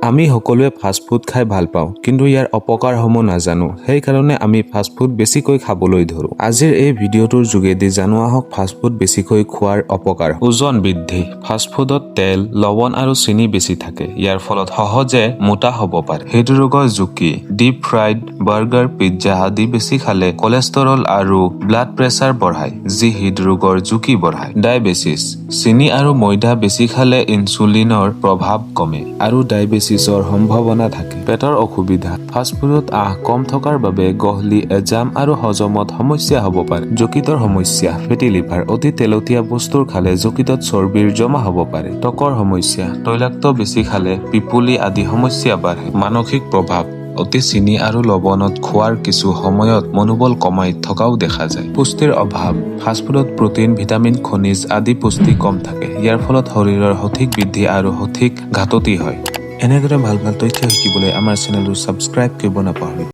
আমি সকলোৱে ফাষ্টফুড খাই ভাল পাওঁ, কিন্তু ইয়াৰ অপকাৰসমূহ নাজানো। সেইকাৰণে আমি ফাষ্টফুড বেছিকৈ খাবলৈ ধৰোঁ। আজিৰ এই ভিডিঅ'টোৰ যোগেদি জানো আহক ফাষ্টফুড বেছিকৈ খোৱাৰ অপকাৰ। ওজন বৃদ্ধি। ফাষ্টফুডত তেল, লৱণ আৰু চেনি বেছি থাকে। ইয়াৰ ফলত সহজে মোটা হ'ব পাৰে। হৃদৰোগৰ ঝুঁকি। ডিপ ফ্ৰাইড বাৰ্গাৰ, পিজ্জা আদি বেছি খালে কলেষ্টৰল আৰু ব্লাড প্ৰেছাৰ বঢ়ায়, যি হৃদৰোগৰ ঝুঁকি বঢ়ায়। ডায়েবেটিছ। চেনি আৰু ময়দা বেছি খালে ইনচুলিনৰ প্ৰভাৱ কমে আৰু ডায়েবেটিছৰ সম্ভাৱনা থাকে। পেটৰ অসুবিধা। ফাষ্টফুডত আঁহ কম থকাৰ বাবে গহলি, এজাম আৰু হজমত সমস্যা হ'ব পাৰে। যকৃতৰ সমস্যা, ফেটি লিভাৰ। অতি তেলতীয়া বস্তুৰ খালে যকৃতত চৰ্বিৰ জমা হ'ব পাৰে। ত্বকৰ সমস্যা। তৈলাক্ত বেছি খালে পিপুলি আদি সমস্যা বাঢ়ে। মানসিক প্ৰভাৱ। অতি চেনি আৰু লৱণত খোৱাৰ কিছু সময়ত মনোবল কমাই থকাও দেখা যায়। পুষ্টিৰ অভাৱ। ফাষ্টফুডত প্ৰটিন, ভিটামিন, খনিজ আদি পুষ্টি কম থাকে। ইয়াৰ ফলত শৰীৰৰ সঠিক বৃদ্ধি আৰু সঠিক ঘাটতি হয়। এনেদৰে ভাল ভাল তথ্য শিকিবলৈ আমাৰ চেনেলটো ছাবস্ক্ৰাইব কৰিব নাপাহৰিব।